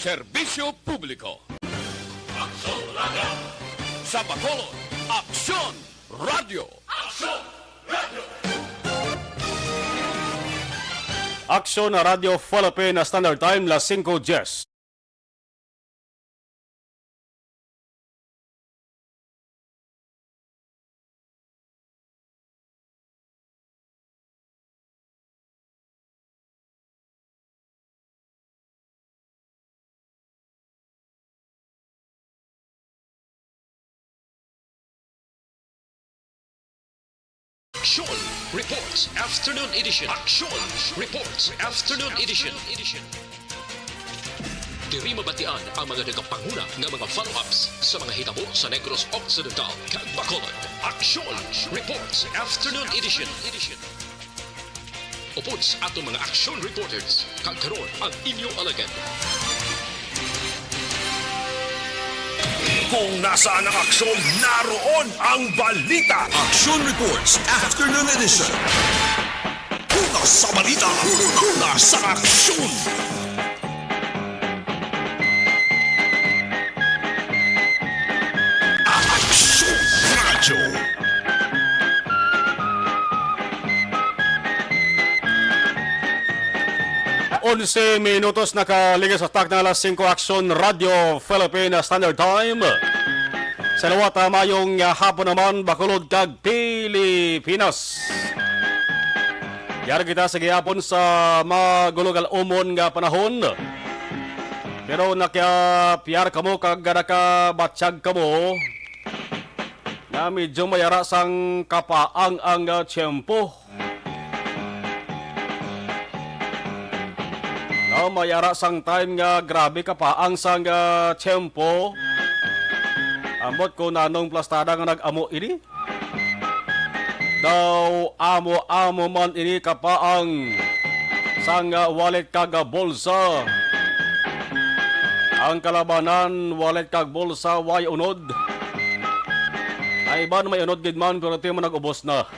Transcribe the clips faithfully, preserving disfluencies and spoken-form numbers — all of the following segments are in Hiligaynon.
Serbisyo publiko. Aksyon Radio. Sa Bacolod, Aksyon Radio. Aksyon Radio. Aksyon Radio Philippine Standard Time, las singko diyes. Action Reports Afternoon Edition. Action Reports Afternoon Edition. Diri mabatian ang mga nagapanguna nga mga follow-ups sa mga hitabo sa Negros Occidental kag Bacolod. Action Reports Afternoon Edition. Upod sa aton mga action reporters, kag karon ang inyo alagad. Kung nasaan ang aksyon, naroon ang balita. Action Reports Afternoon Edition. Una sa balita, una sa aksyon. Aksyon Radyo. Onse minutos nakaligid sa takna, alas singko, Aksyon Radyo Philippine Standard Time. Sa liwat, ah, mayong, ah, hapon naman, Bacolod kag Pilipinas. Yari kita sa gihapon sa magulog-al-umon nga panahon. Pero nakapiar kamo kag nakabatyag kamo nga medyo may ara sang kapaang ang, ah, tiyempo. No, may ara sang time nga grabe kapaang sang, ah, tiyempo. Ambot ko nanong plastada nga nag-amo ini. Daw amo-amo man ini kapaang sang, ah, wallet kag, ah, bolsa. Ang kalabanan, wallet kag bolsa, way unod. Ang iban may unod gid man, pero ti man nag-ubos na.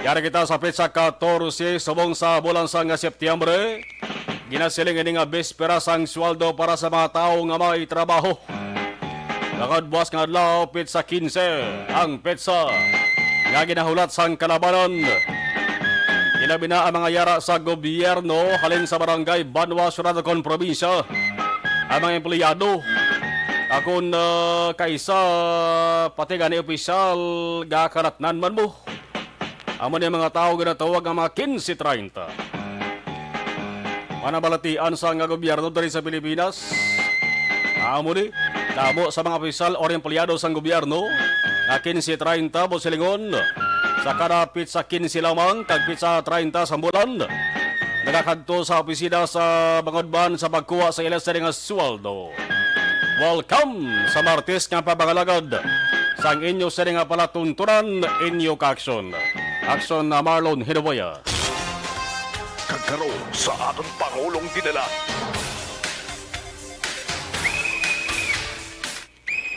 Yari kita sa petsa katorse subong sa bulan sang Setyembre. Ginasiling ini nga bispera sang sweldo para sa mga tawo nga may trabaho. Bangod buwas nga adlaw, petsa kinse, ang petsa nga ginahulat sang kalabanan. Ilabi na ang mga yara sa gobyerno halin sa barangay, banwa, syudad, kon probinsya, ang mga empleyado. Akon, ah, kaisa, pati gani opisyal, gakaratnan man mo. Amo ni ang mga tawo ginatawag nga mga kinse treinta. Manabalatian sa nga gobyerno diri sa Pilipinas. Amo ni, damo sa mga opisyal o empleyado sang gobyerno nga kinse treinta, buot silingon, sa kada petsa kinse lamang kag petsa treinta sang bulan, nagakadto sa opisina sa bangod man sa pagkuha sa ila sini nga sweldo. Welcome sa Martes nga pagpangalagad sang inyo sini nga palatuntunan, inyo ka-aksyon. Aksyon na Marlon Hidaboya. Kag karon sa aton Pangulong Dinala.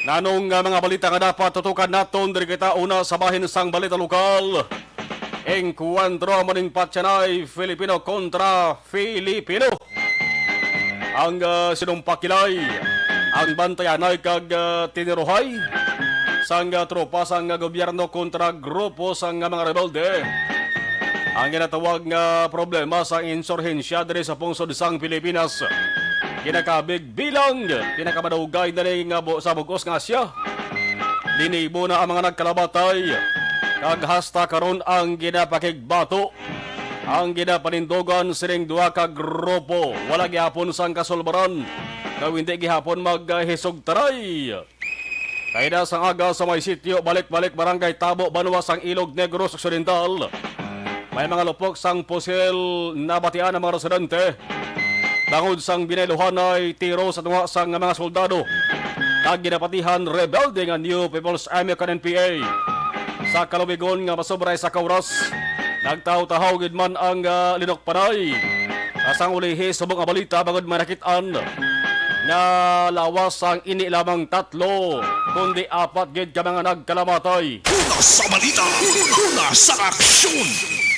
Nanong nga mga balita nga dapat tutukan naton? Diri kita una sa bahin sang balita lokal. Engkwentro amo ning patyanay Filipino kontra Filipino. Ang, ah, sinumpakilay, ang bantayanay kag, ah, tiniruhay sang, ah, tropa sang, ah, gobyerno kontra grupo sang, ah, mga rebelde. Ang ginatawag nga problema sang insurhensya diri sa pungsod sang Pilipinas ginakabig bilang pinakamadugay na ni nga bu-, sa bug-os nga Asya. Linibo na ang mga nagkalamatay, kag hasta karon ang ginapakigbato. Ang ginapanindugan sining duha ka grupo, wala gihapon sang kasulbaran, daw hindi gihapon maghisugtaray. Kay na sang aga sa may sitio Balik-Balik, Barangay Tabo, banwa sang Ilog Negros Occidental, may mga lupok sang pusil nabatian ang mga residente. Bangod sang binayluhanay tiro sa tunga sang mga soldado kag ginapatihan rebelde nga New People's Army kag N P A. Sa kalubigon nga masobra isa ka oras, nagtahaw-tahaw gid man ang, ah, linukpanay. Sa sang ulihi, subong nga balita, bangod may nakit-an nga lawas sang ini lamang tatlo, kundi apat gid ka mga nagkalamatay. Una sa balita, una sa aksyon.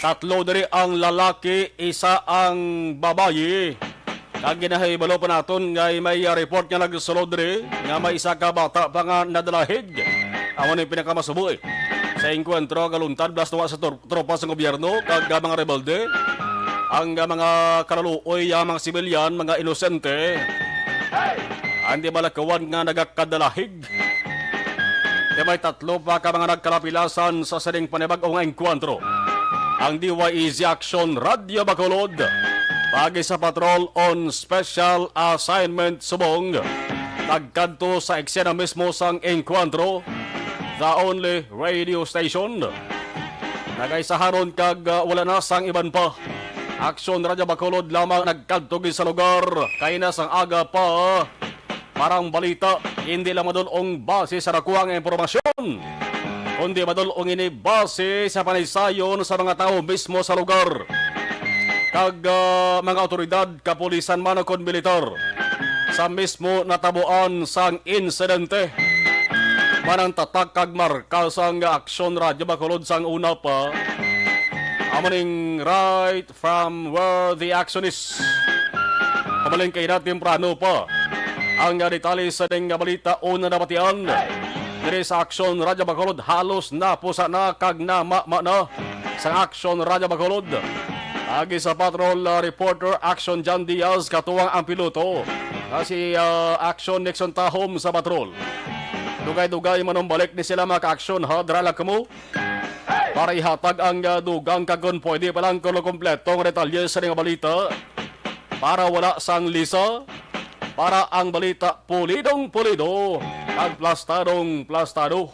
Tatlo diri ang lalaki, isa ang babayi. Kag ginahibalo pa naton nga may, ah, report nga nagsulod diri nga may isa ka bata pa nga nadalahig. Amo ni pinakamasubo, eh. Sa engkwentro, galuntad, blas tuwa sa tor-, tropa sa gobyerno kag, ah, mga rebelde. Ang, ah, mga kaluluoy, ang mga sibilyan, mga inosente, ang di malakawan nga nagakadalahig. Kay may tatlo pa ka mga nagkalapilasan sa sining panibag-o nga engkwentro. Ang D Y E Z Action Radyo Bacolod, pagi sa patrol on special assignment subong nagkadto sa eksena mismo sang engkwentro, the only radio station. Nagaisaharon kag, ah, wala na sang iban pa. Action Radyo Bacolod lamang nagkadto gid sa lugar. Kay na sang aga pa, parang balita, hindi lang madul-ong base sa nakuha nga impormasyon, kundi madul-ong ini base sa panaysayon sa mga tawo mismo sa lugar kag, ah, mga awtoridad, kapulisan man o kon militar, sa mismo natabuan sang insidente. Manang tatak kag marka sang Aksyon Radyo Bacolod sang una pa, amo ning right from where the action is. Pamaling kay na temprano pa ang, ah, detalye sa ning balita una nabatian. Diri sa Aksyon Radyo Bacolod, halos napusa na kag namama na sa Aksyon Radyo Bacolod. Agi sa patrol, ah, reporter Action John Diaz, katuwang ang piloto nga si, ah, Action Nixon Tahom sa patrol. Dugay-dugay manumbalik ni sila, mga ka-aksyon, ha? Dara lang kamo para ihatag ang, ah, dugang kag kon pwede pa lang kuno kompleto nga detalye sa ning balita para wala sang lisa, para ang balita pulidong pulido kag plastadong plastado.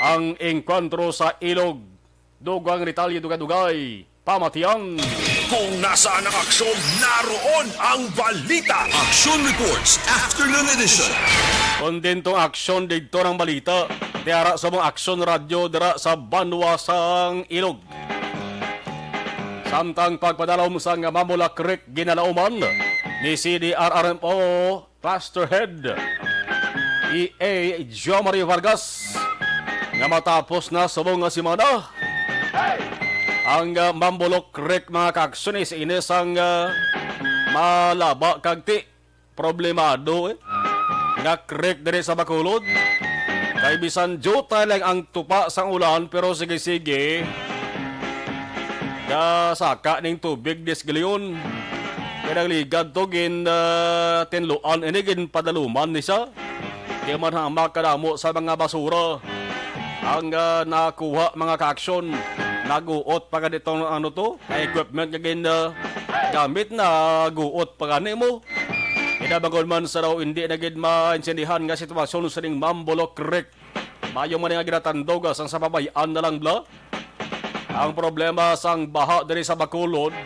Ang engkwentro sa Ilog, dugang detalye dugay-dugay, pamatian. Kung nasaan ang aksyon, naroon ang balita. Action Reports, Afternoon Edition. Kontentong aksyon didto ng balita. Tiara sa mga aksyon radyo dira sa banwa sang Ilog. Samtang pagpadalom sang Mamula Creek ginalauman ni C D R R M O Pastor Head E A Jomari Vargas nga matapos na subong nga semana ang, ah, Mambulok Creek, mga ka-aksyon, is ini sang, ah, malaba kag ti problemado, eh, nga creek diri sa Bacolod. Kay bisan diutay lang ang tupa sang ulan, pero sige-sige, gasaka ning tubig, disgalion. Kay nagligad to, gin, ah, tinluan ini, ginpadaluman ni siya. Di man hamak kadamo sa mga basura ang, ah, nakuha, mga ka-aksyon. Naguot pa gani tong, ano to, nga equipment nga gin, ah, gamit, naguot pa gani mo. Kinabangon man sa daw hindi na gid maintindihan nga sitwasyon sa ning Mambolo Creek. Mayo man nga ginatandog sang sa pabay-an na lang bala. Ang problema sang baha diri sa Bacolod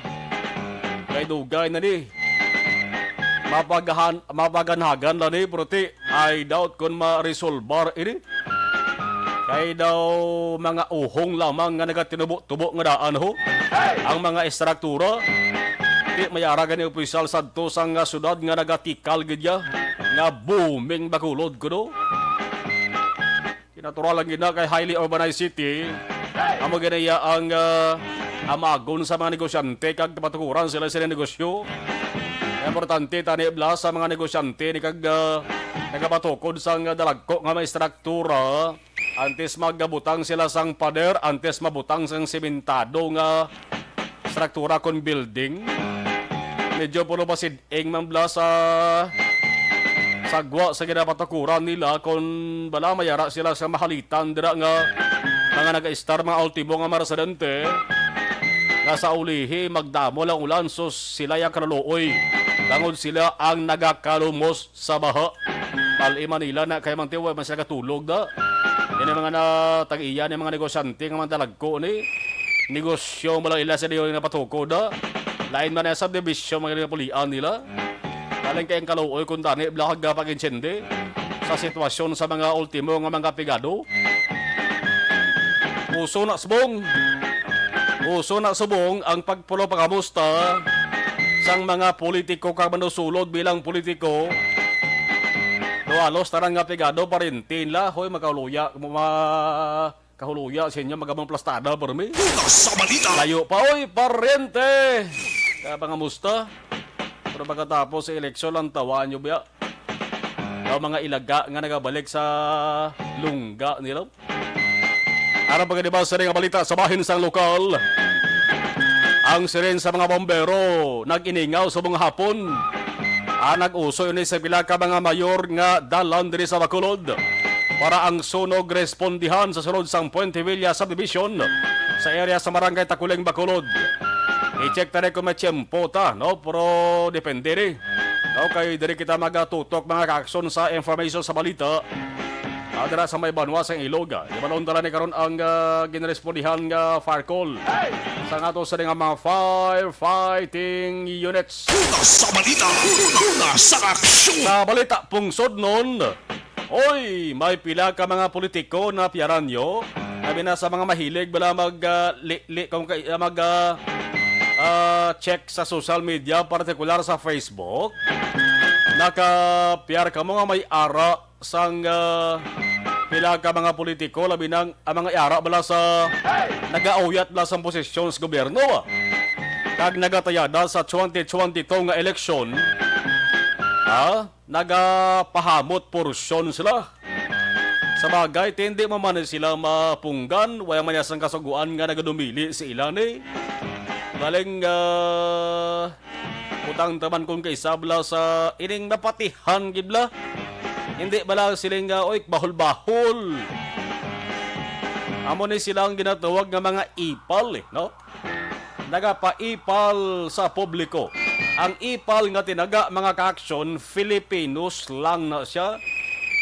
kay dugay na ni. Mapagahan, mapaganhagan lang ni, pero ti, I doubt kung ma-resolbar ini. Kay daw mga uhong lamang nga nagatinubo-tubo nga daan, ho. Ang mga estruktura, ti mayara gani opisyal sadto sang, ah, syudad nga nagatikal gid ya nga booming Bacolod kuno. Kinatural lang gid na kay highly urbanized city. Amo gani ya ang, ah, amagon sa mga negosyante kag kapatukuran sila sila negosyo. Importante tani bala sa mga negosyante ni kag, ah, nagapatukod sang dalagko nga mga estruktura. Antes magabutang sila sang pader, antes mabutang sang sementado nga struktura kon building. Medyo puno pa sid-ing man bala sa sagwa sa ginapatukuran nila kon bala mayara sila sa mahalitan dira nga mga nag-istar, mga ultimo nga mga residente nga sa ulihi magdamo lang ulan, sus, sila ang kaluluoy tungod sila ang nagakalumos sa baha. Pal-i Manila na kay Mang Tiyo, man siya katulog da. Yan ang mga na, tag-iya ni mga negosyante nga mga dalagko ni. Negosyo mo lang ila sa diyo nga patukod da. Lain man ang subdivision, mga pulian nila. Lain kay ang kaluoy kung tani, blakag pag-intsende sa sitwasyon sa mga ultimo nga mga pigado. Uso na subong. Uso na subong ang pagpulo pangamusta sang mga politiko kag manusulod bilang politiko. Do halos tanan nga pigado parintin la, hoy, magkaluya, ma-, kahuluya sa inyo, magamang plastada, permi. Una sa balita. Layo pa, oy, paryente! Kaya pangamusta? Pero pagkatapos sa eleksyon, lang tawaan nyo ba? Ang mga ilaga nga nagabalik sa lungga nila. Aron pagkadibasa nga balita sa bahin sang lokal, ang siren sa mga bombero nag-iningaw sa mga hapon. Ah, nag-uso ini sa pila ka mga mayor nga dalan diri sa Bacolod para ang sunog respondihan sa sulod sang Puente Villa Subdivision sa area sa Barangay Takuling, Bacolod. I-check ta rin kung may tiyempo ta, no? Pero depende ni. Okay, diri kita magatutok, mga kaaksyon, sa information sa balita. Ah, dira sa may banwa sang Ilog, ah. Ibalon dala ni karon ang, ah, ginrespondihan nga fire call sa ato sa nga mga firefighting units. Una sa balita, una sa aksyon. Sa balita, pungsod nun, oy, may pila ka mga politiko na piyaran nyo. Sabi na sa mga mahilig bala mag, ah, li, li, kung kay, ah, mag, ah, ah, check sa social media, partikular sa Facebook. Nakapiyar ka mo nga may ara sang, ah, pila ka mga politiko, labi nang ang mga ara bala sa nagauyat bala sa posisyon sa gobyerno, ah. Kag nagatayada sa twenty twenty-two nga eleksyon, ah, nagapahamot porsyon sila. Sa bagay, ti hindi man man sila mapunggan, wala man niya sang kasuguan nga nagadumili si ila ni. Galing, ah, utang taman kung kaisa bala sa ining napatihan gid bala. Hindi bala siling nga, oy, bahol-bahol. Amo ni sila ang ginatawag nga mga ipal, eh, no? Nagapaipal sa publiko. Ang ipal nga tinaga, mga kaaksyon, Filipino slang na siya.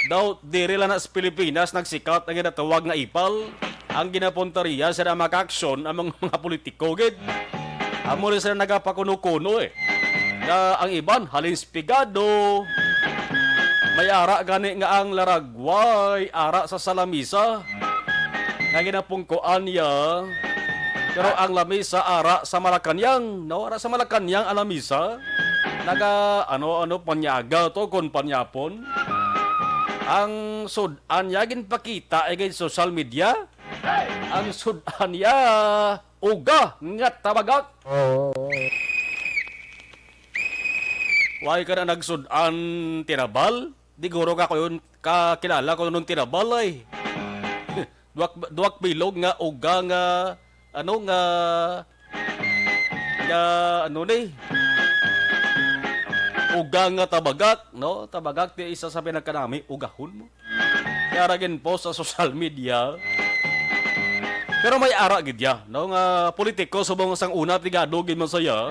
Daw, diri lang na sa Pilipinas nagsikat ang ginatawag nga ipal. Ang ginapuntaria sa mga kaaksyon, ang mga, mga politiko, gid. Amo rin sila nagapakuno-kuno, eh. Nga ang iban, halin sa pigado. May ara gani nga ang laragway, ara sa salamisa. Nga ginapungkoan niya. Pero ang lamisa, ara sa Malacañang, no? Ara sa Malacañang ang lamisa. Naga, ano, ano, panyaga to, kung panyapon. Ang sud-an niya, ginpakita, eh, kay social media. Ang sud-an niya, uga nga tabagak. Why ka na nagsud-an tinabal? Di guro ka ko yun, kakilala ko nun tinabal ay. Duwak, duwak bilog nga uga nga, ano nga, nga, ano ni? Uga nga tabagak, no? Tabagak ti isa sa pinagkanami, ugahon mo. Kaya ra gin-post sa social media. Pero may ara gid ya, no, nga politiko subong sang una pigado gid man saya.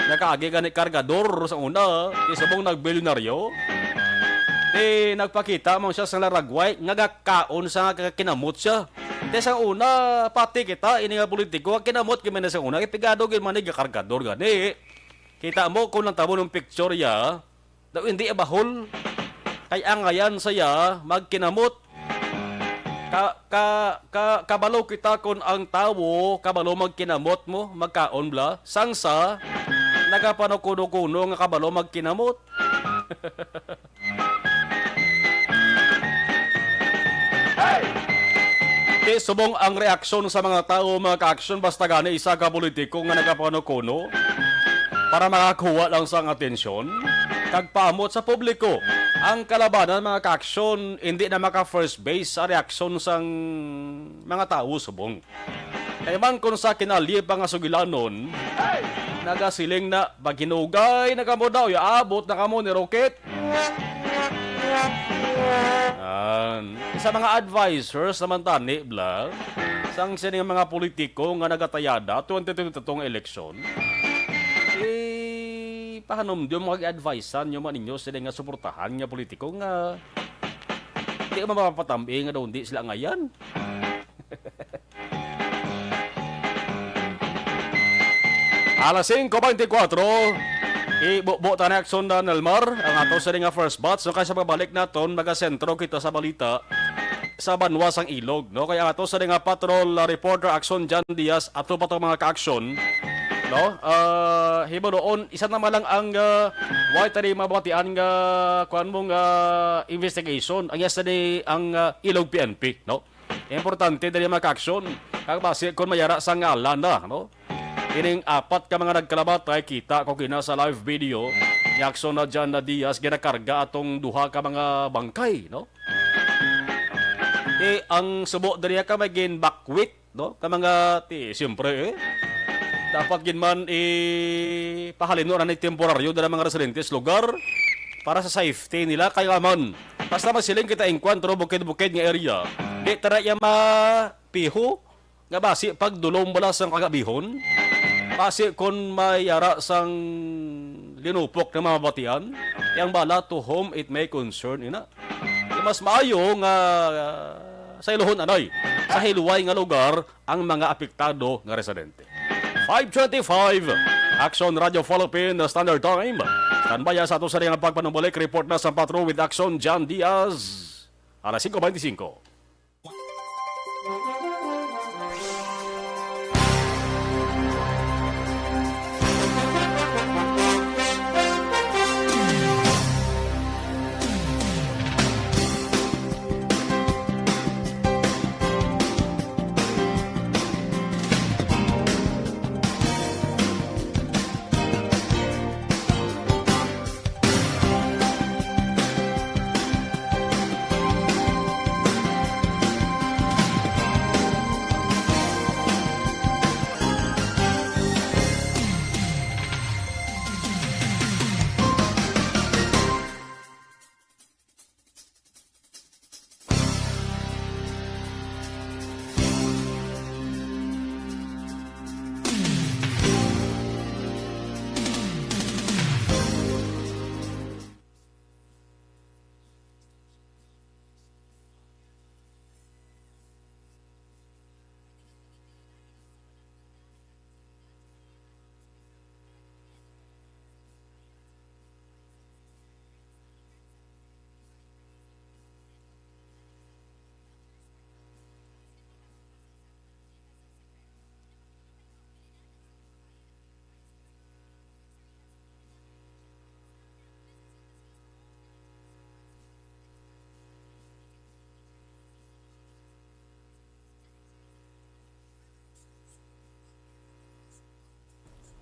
Nakaagi gani kargador sang una, ti subong nagbilyonaryo. Ti nagpakita man siya sa laragway nga gakaon sa nga kinamot siya. Ti sang una, pati kita ini nga politiko, ang kinamot gid man sang una, kay pigado gid man ni gakargador gani. Kita mo kung nang tabo ng picture ya, daw hindi abahol. Kay angayan saya magkinamot. Ka, ka, ka, kabalo kita kon ang tawo kabalo magkinamot mo, magkaon bla. Sang sa, nagapanukuno-kuno nga kabalo magkinamot. Ti subong ang reaksyon sa mga tawo, mga kaaksyon, basta gani isa ka politiko nga nagapanukuno para makakuha lang sang atensyon kag paamot sa publiko. Ang kalabanan, mga kaaksyon, hindi na maka first base sa reaksyon sang mga tawo subong. Kay man kon sa kinalye pa nga sugilanon, nagasiling na, "Maghinugay na kamo daw, yaabot na kamo ni Rocket." An, sa mga advisors naman tani, bla, sang sini nga mga politiko nga nagatayada twenty twenty-two nga eleksyon, eh, pahanumdom, mag-advisean nyo man ninyo sila nga suportahan nga politiko nga di man mapapatambi nga daw hindi sila angayan. Alas singko beintikwatro, ibubo ta na, Aksyon, Dan Elmar, ang ato sa nga first batch. So, kay sa pagbalik naton, magasentro kita sa balita sa banwa sang Ilog, no? Kay ang ato sa nga patrol, uh, reporter, Aksyon, Jan Diaz, ato pa to, mga kaaksyon, no? Uh, hibaluon, isa naman lang ang, uh, way tani mabatian nga, kuan mo nga, investigation. Ang iya sa ni ang, uh, Ilog P N P, no? Importante dali, mga kaaksyon. Kag basi kon mayara sa ngalan na, no? Ining apat ka mga nagkalamatay, kita ko gina sa live video ni Axon na John na Diaz, ginakarga atong duha ka mga bangkay, no? Eh, ang subo diri ka may ginbakwit, no? Ka mga, ti, siyempre, eh. Dapat gid man, eh, pahalino na ni temporaryo dira mga residentes lugar para sa safety nila. Kaya man, basta masiling kita inkwantro bukid-bukid nga area, di tara iya mapiho nga basi pagdulom bala sang kagabihon. Basi kon may ara sang linupok ng mga mabatian, yang bala to whom it may concern, ina. Mas maayo nga, ah, sa iluhon anay, sa hiluway nga lugar ang mga apektado nga residente. Five twenty-five, Action Radio Philippine Standard Time. Standby sa ato sa nga pagpanumbalik. Report na sa Patro with Action John Diaz. Alas singko beintisinko.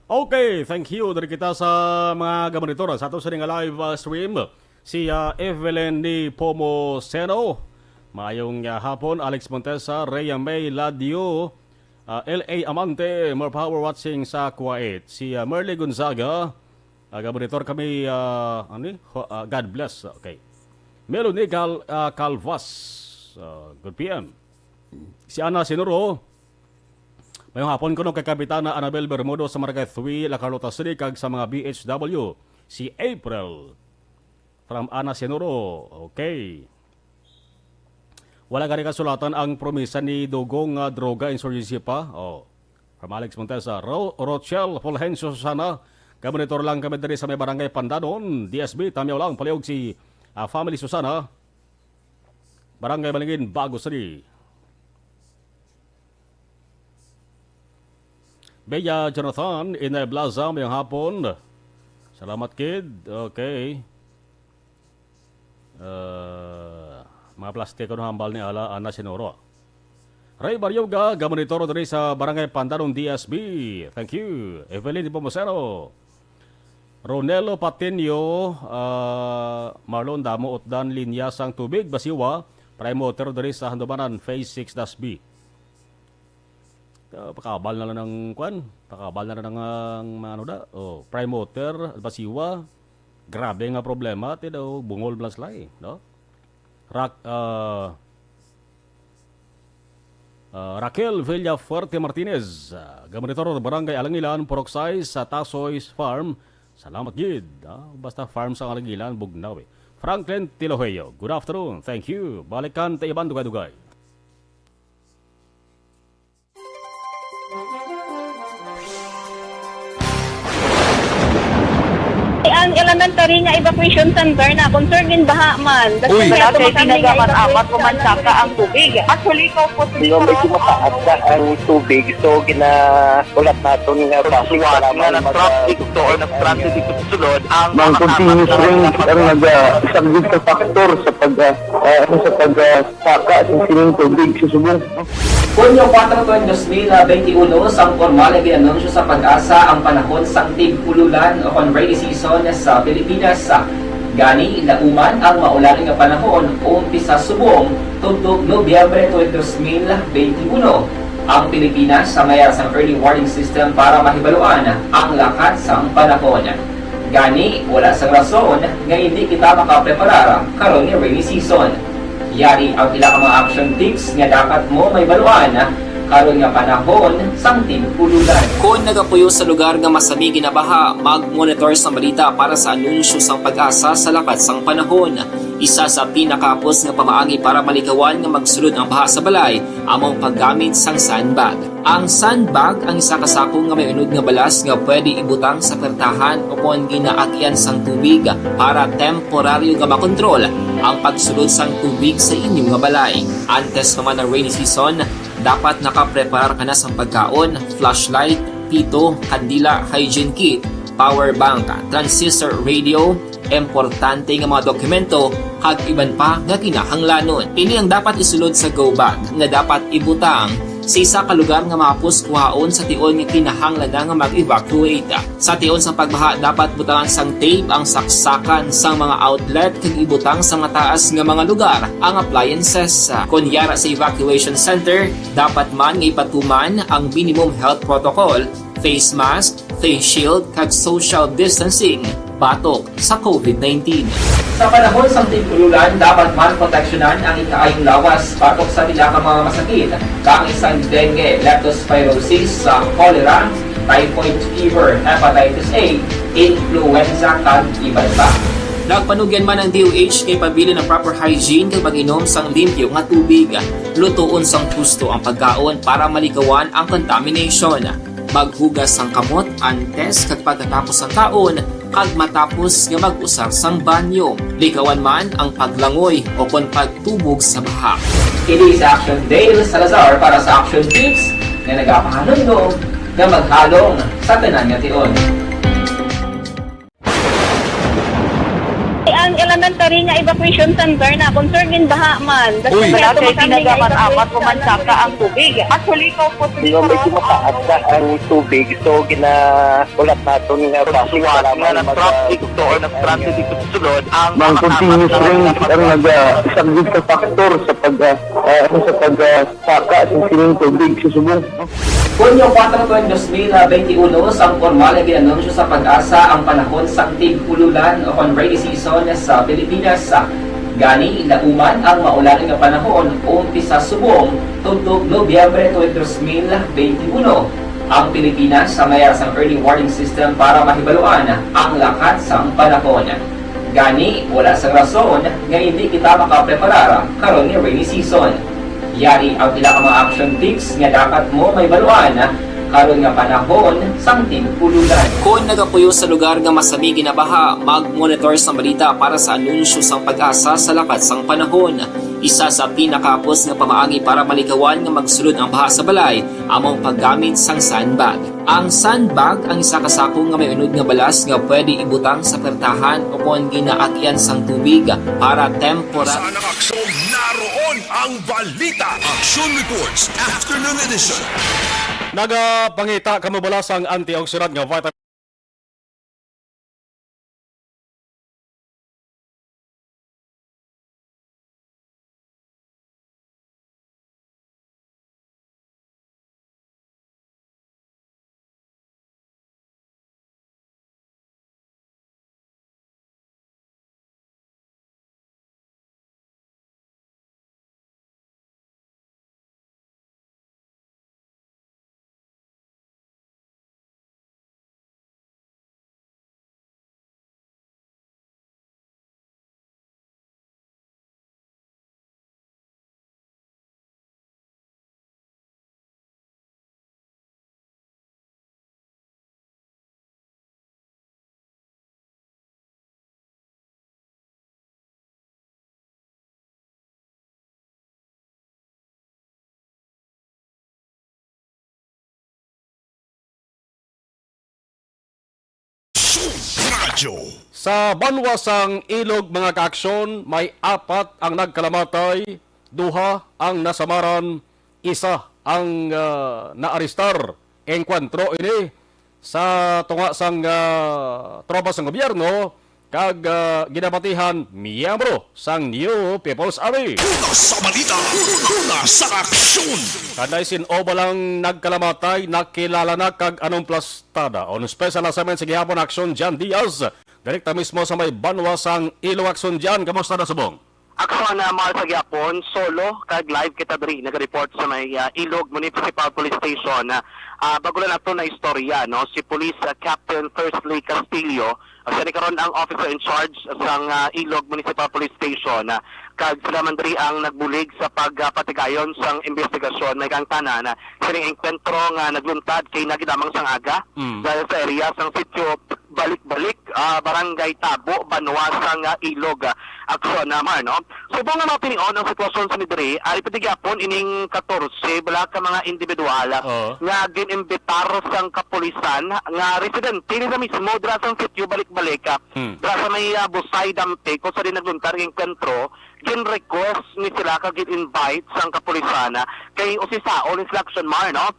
Okay, thank you. Diri kita sa mga gamonitor sa ato sini nga live, ah, stream. Si, ah, Evelyn ni Pomoseno. Maayong, ah, hapon, Alex Montesa, Rhea May Ladio, ah, L A Amante, more power watching sa Kuwait. Si, ah, Merly Gonzaga, ah, gamonitor kami, ah, ano ni? Ho-, ah, God bless. Okay. Melody Cal-, ah, Calvas, ah, good P M. Si Ana Sinuro, mayong hapon kuno kay Kapitana Annabel Bermudo sa Barangay three, La Carlota City, kag sa mga B H W, si April from Ana Sinuro. Okay. Wala gani kasulatan ang promisa ni Dugong nga droga insurgency pa. Oh. From Alex Montesa, Ro-, Rochelle Fulgencio Susana, gamonitor lang kami diri sa may Barangay Pandanon, D S B, Tamyaw lang, palihog si, ah, Family Susana, Barangay Balingin, Bago City. Bea Jonathan, Inay Blaza, mayong hapon. Salamat, kid. Okay. Ah, mga plastiko no hambal ni Ala, Ana Sinuro. Ray Baryoga, gamonitor diri sa Barangay Pandanon, D S B. Thank you. Evelyn Pomoseno. Ronelo Patinio, ah, Marlon Damo, Utdan, Linya sang Tubig, Basiwa, Prime Water diri sa Handumanan, Phase six dash B. Ah, pakabal na lang ng, kwan, pakabal na lang ng, ang mga ano da, oh, Prime Water, Basiwa, grabe nga problema, ti daw, bungol blas lay, no? Rak-, ah, Ah, Raquel Villafuerte Martinez, ah, gamonitor, Barangay Alangilan, Purok sais, sa Tasoy Farm. Salamat gid. Ah, basta farm sa Alangilan, Bugnaw, eh. Franklin Tiloheyo, good afternoon. Thank you. Balikan ta iban dugay-dugay. Ang elementary nga evacuation center na concern in baha man. Uy. Wala kay ginagaman amat ko man saka ang tubig. Actually, ko po. Medyo mataas na ang tubig, so ginaulat naton nga basi nga nag-traffic to or nag-transit dito sa sulod ang mga continuous rain ang nagasaglit sa factor sa pag, ah, ah, ano, sa pag, ah, saka sa sining tubig sa subong. Hunyo kuwatro, tuig dos mil benti uno, sang pormal nga gin-anunsyo sa PAGASA ang panahon sang tig-ululan o kon rainy season sa Pilipinas. Gani, lauman ang maulan nga panahon umpisa subong tubtob Nobyembre tuig dos mil benti uno. Ang Pilipinas may ara sang early warning system para mahibaluan ang lakat sang panahon. Gani, wala sang rason nga hindi kita makapreparar karon nga rainy season. Yari ang pila ka mga action tips nga dapat mo mahibaluan karon nga panahon sang tig-ululan. Kon nagapuyo sa lugar nga masami ginabaha, mag-monitor sang balita para sa anunsyo sang PAGASA sa lakat sang panahon. Isa sa pinakahapos nga pamaagi para malikawan nga magsulod ang baha sa balay amo ang paggamit sang sandbag. Ang sandbag ang isa ka sako nga may unod nga balas nga pwede ibutang sa pertahan o kon ginaagyan sang tubig para temporaryo nga makontrol ang pagsulod sang tubig sa inyo nga balay. Antes pa man ang rainy season, dapat nakapreparar ka na sang pagkaon, flashlight, pito, kandila, hygiene kit, power bank, transistor radio, importante nga mga dokumento, kag iban pa nga kinahanglanon. Ini ang dapat isulod sa go bag nga dapat ibutang sa isa ka lugar nga mahapos kuhaon sa tion nga kinahanglan na nga mag-evacuate. Sa tion sa pagbaha, dapat butangan sang tape ang saksakan sang mga outlet kag ibutang sa mataas nga mga lugar ang appliances. Kon yara sa evacuation center, dapat man nga ipatuman ang minimum health protocol, face mask, face shield, kag social distancing batok sa covid nineteen. Sa panahon sang tig-ululan, dapat man proteksyonan ang ikaayong lawas batok sa pila ka mga masakit, kaangay sang dengue, leptospirosis, sa cholera, typhoid fever, hepatitis A, influenza, kag iban pa. Nagpanugyan man ang D O H nga ipabilin ang proper hygiene kag pag-inom sang limpyo nga tubig. Lutoon sang husto ang pagkaon para malikawan ang contamination. Maghugas sang kamot antes kag pagkatapos sang kaon, kag matapos nga mag-usar sang banyo. Likawan man ang paglangoy o kon pagtubog sa baha. Kini si Action Dale Salazar para sa Action Tips nga nagapahanumdom nga maghalong sa tanan nga tion. Ang elementary nga evacuation center na concern gin baha man. Uy. Wala kay tinaga man apat o man saka ang tubig. Actually, ko po. Yung medyo mataas na ang tubig, so ginaulat naton nga basi nga para na mag-, na-traffic to or na-stranded dito sa sulod ang mga continuous rain ang nag-, ah, isang big factor sa pag, ah, ah, ano, sa pag, ah, saka sa sining tubig sa subong. Hunyo kuwatro, tuig dos mil benti uno, sang pormal nga gin-anunsyo sa PAGASA ang panahon sang tig-ululan o kon rainy season sa Pilipinas. Gani, lauman ang maulan nga panahon umpisa subong tubtob Nobyembre tuig dos mil benti uno. Ang Pilipinas may ara sang early warning system para mahibaluan ang lakat sang panahon. Gani, wala sang rason nga hindi kita makapreparar karon nga rainy season. Yari ang pila ka mga action tips nga dapat mo mahibaluan karon nga panahon sang tig-ululan. Kon nagapuyo sa lugar nga masami ginabaha, mag-monitor sang balita para sa anunsyo sang PAGASA sa lakat sang panahon. Isa sa pinakahapos nga pamaagi para malikawan nga magsulod ang baha sa balay amo ang paggamit sang sandbag. Ang sandbag ang isa ka sako nga may unod nga balas nga pwede ibutang sa pertahan o kon ginaagyan sang tubig para temporal. Sa anang aksyon, naroon ang balita. Action Reports, Afternoon Edition. Nagapangita kamo bala sang antioxidant nga vitamin Radyo. Sa banwa sang Ilog, mga kaaksyon, may apat ang nagkalamatay, duha ang nasamaran, isa ang, ah, naarestar. Engkwentro ini sa tunga sang, ah, tropa sang gobyerno kag, ah, ginabatihan miyembro sang New People's Army. Una sa balita, una sa aksyon. Kanday sin-o ba lang nagkalamatay, nakilala na kag anong plastada? On special assignment sa gihapon, Aksyon Jan Diaz. Direkta mismo sa may banwa sang Ilog. Aksyon Jan, kamusta na subong? Aksyon, ah, Mar, sa gihapon, solo kag live kita diri nag-report sa may, ah, Ilog Municipal Police Station. Ah, ah, bago lang nato na istorya, no, si Police, ah, Captain Thursley Castillo, ah, siya ni karon ang officer in charge sang, ah, Ilog Municipal Police Station, ah, kag sila man diri ang nagbulig sa pagpatigayon sang investigasyon. May kang tanan, ah, sining engkwentro nga nagluntad kay nagi lamang sang aga Mm. dahil sa area sang sitio Balik-Balik, ah, Barangay Tabo, banwa sang, ah, Ilog, ah, Aksyon, ah, Mar, no? Subong nga mga tinion ang sitwasyon sa diri, ari pa gihapon ining katorse bala ka mga individual, ah, Oo. nga gin-imbitar sang kapulisan nga residente nila mismo dira sang sitio Balik-Balik, ah, Hmm. dira sa may, ah, Busay Dampe, kung sa din nagluntad ang engkwentro, gin-request ni sila kag gin-invite sang kapulisan, ah, kay usisaon ni sila, Aksyon, Mar, no?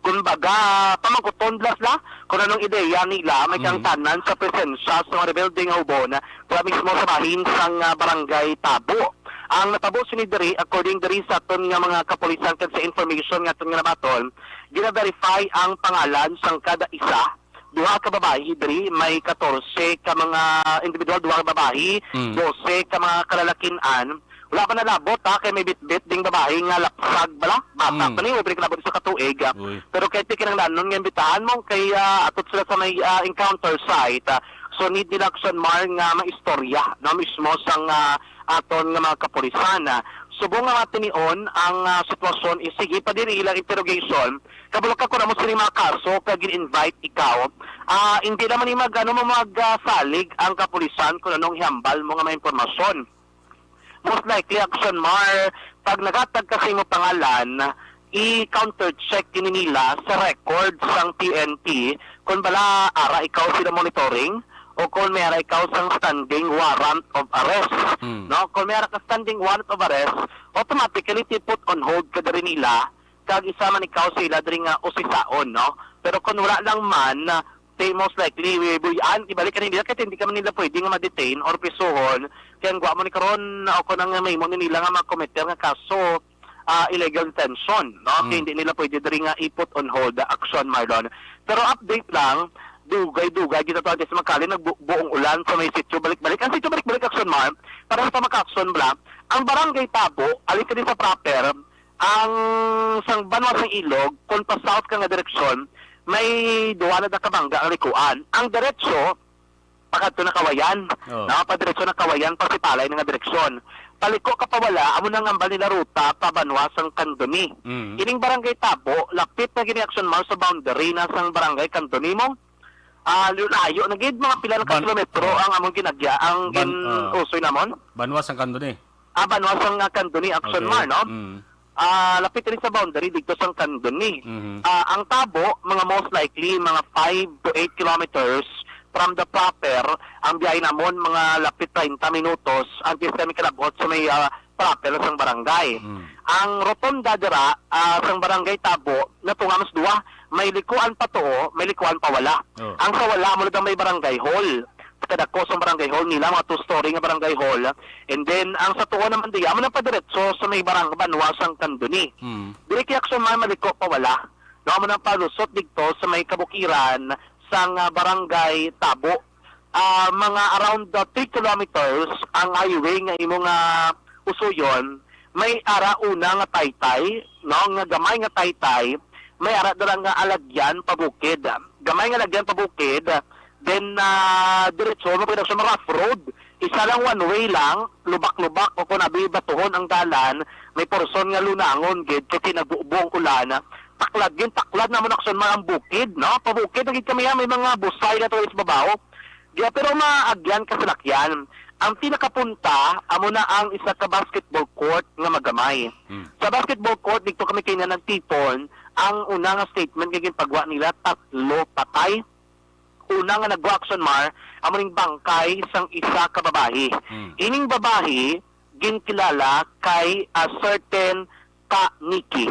Kumbaga, pamangkuton bala sila kung anong ideya nila may Mm. kang tanan sa presensya sa mga rebelde nga ubon, ah, dira mismo sa bahin sang, ah, Barangay Tabo. Ang natabo sini diri, according diri sa aton nga mga kapulisan kag sa information nga aton nga nabaton, gina-verify ang pangalan sang kada isa. Duha ka babayi diri, may katorse ka mga individual, duha ka babayi, Mm. dose ka mga kalalakin-an. Wala pa nalabot, ha, kay may bitbit ding babayi nga lapsag bala. Bata Mm. pa ni, wala pa ni kalabot sa katuig, ah. Uy. Pero kay ti kinahanglanon nga imbitahan mo kay, ah, atot sila sa may, ah, encounter site, ah. So, need nila, Aksyon, Mar, nga maistorya, no, mismo sang, ah, aton nga mga kapulisan, ah. Subong nga matinion ang, ah, sitwasyon, is sige pa diri ilang interrogation. Kabalo ka, kung amo sini mga kaso kag gin-invite ikaw, ah, hindi naman ni mag, ano, mag, ah, salig ang kapulisan kung anong ihambal mo nga mga impormasyon. Most likely, Aksyon, Mar, pag naghatag ka sa imo pangalan, i-counter check ini nila sa record sang P N P kung bala ara ikaw sila monitoring o kung may ara ikaw sang standing warrant of arrest. Hmm. No? Kung may ara ka standing warrant of arrest, automatically ti-put on hold ka diri nila kag isa man ikaw sa ila diri nga usisaon, no? Pero kung wala lang man, they most likely, wi-, buy-an, ibalik ka nila, kay hindi ka man nila pwede nga ma-detain or prisuhon. Kay ang gwa mo ni karon, o kung ang mahimo ni nila nga ma-commit nga kaso, ah, illegal detention, no? Kay Mm. hindi nila pwede diri nga i-put on hold, ah, Aksyon, Marlon. Pero update lang, dugay-dugay, kita to antes magkali, nagbu-, buong ulan sa may sitio Balik-Balik. Ang sitio Balik-Balik, Aksyon, Mar, para sa pamaka-aksyon bala, ang Barangay Tabo, alin ka din sa proper, ang sang banwa sang Ilog, kung pa-south ka nga direksyon, may duwa na da ka bangga ang likuan. Ang diretso, pakadto na Kawayan. Oh. Na, padiretso na Kawayan, pasipalay na nga direksyon. Paliko ka pawala, amo na ang ambal nila ruta pa banwa sang Candoni. Mm. Ining Barangay Tabo, lapit na gini, Aksyon, Mar, sa boundary na sang Barangay Candoni mo. Ah, layo na gid, mga pila na ka Ban-, kilometro oh. ang among ginagya, ang Ban-, gin-, ah. usoy namon. Banwa sang Candoni. Ah, banwa sang, ah, Candoni, Aksyon, Okay. Mar, no? Mm. Ah, lapit rin sa boundary dito sang Candoni. Mhm. Ah, ang Tabo, mga most likely, mga five to eight kilometers from the proper, ang biyahe namon, mga lapit treinta minutos, antes kami kalabot sa may, ah, proper sang barangay. Mm. Ang rotonda dira, ah, sang barangay Tabo, natunga mas duwa, may likuan pa tuo, may likuan pa wala. Oh. Ang sa wala, amo na daw may barangay hall. Kadako sang barangay hall nila, mga two-story nga barangay hall. And then, ang sa tuo naman diya, amo na padiretso sa may barang-, banwa sang Candoni. Mm. Diri kay Aksyon, Mar, maliko pa wala. No, amo na palusot dito sa may kabukiran sang, ah, barangay Tabo. Ah, mga around the three kilometers ang highway nga imo nga usuyon. May ara una nga taytay, no, nga gamay nga taytay, may ara dira nga alagyan pabukid. Gamay nga alagyan pabukid, then, ah, diretso mo pwede sa rough road. Isa lang one way lang, lubak-lubak o kung abi batuhon ang dalan, may porson nga lunangon gid kasi nagbubo ang ulan. Taklad gid, taklad namon, Aksyon, Mar, ang bukid, no? Pabukid na gid kami, ha, may mga busay na to sa babaw. Di, pero maagyan ka salakyan. Ang pinakapunta, amo na ang isa ka basketball court nga magamay. Hmm. Sa basketball court, dito kami kay na nagtipon, ang una nga statement nga ginpagwa nila, tatlo patay. Una nga nagwa, Aksyon, Mar, amo ning bangkay sang isa ka babayi. Hmm. Ining babayi, ginkilala kay a certain Ka Nikki.